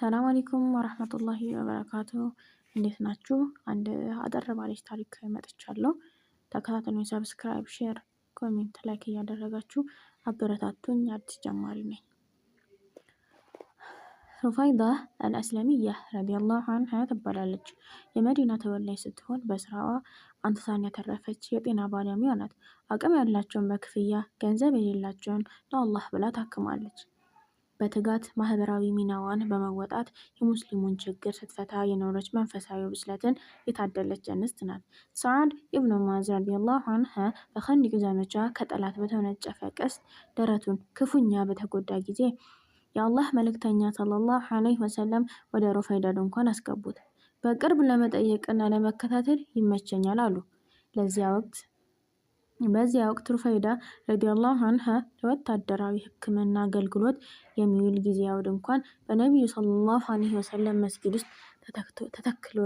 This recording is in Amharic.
ሰላም አለይኩም ወረህመቱላሂ ወበረካቱ። እንዴት ናችሁ? አንድ አጠር ባለች ታሪክ መጥቻለሁ። ተከታተሉኝ። Subscribe፣ share፣ comment፣ like እያደረጋችሁ አበረታቱኝ። አዲስ ጀማሪ ነኝ። ሩፋይዳ አልአስለሚያ ረዲየላሁ አንሃ ትባላለች። የመዲና ተወላጅ ስትሆን በስራዋ አንቱታን ያተረፈች የጤና ባለሙያ ናት። አቅም ያላቸውን በክፍያ፣ ገንዘብ የሌላቸውን ለአላህ ብላ ታክማለች። በትጋት ማህበራዊ ሚናዋን በመወጣት የሙስሊሙን ችግር ስትፈታ የኖረች መንፈሳዊ ብስለትን የታደለች እንስት ናት። ሰዓድ ኢብኑ ሙዓዝ ረዲየላሁ አንሁ በኸንዲቅ ዘመቻ ከጠላት በተወነጨፈ ቀስት ደረቱን ክፉኛ በተጎዳ ጊዜ የአላህ መልእክተኛ ሰለላሁ ዐለይሂ ወሰለም ወደ ሩፈይዳ ድንኳን አስገቡት። በቅርብ ለመጠየቅና ለመከታተል ይመቸኛል አሉ። ለዚያ ወቅት በዚያ ወቅት ሩፈይዳ ረዲየላሁ አንሃ ለወታደራዊ ሕክምና አገልግሎት የሚውል ጊዜያዊ ድንኳን በነቢዩ ሰለላሁ ዐለይሂ ወሰለም መስጊድ ውስጥ ተተክሎ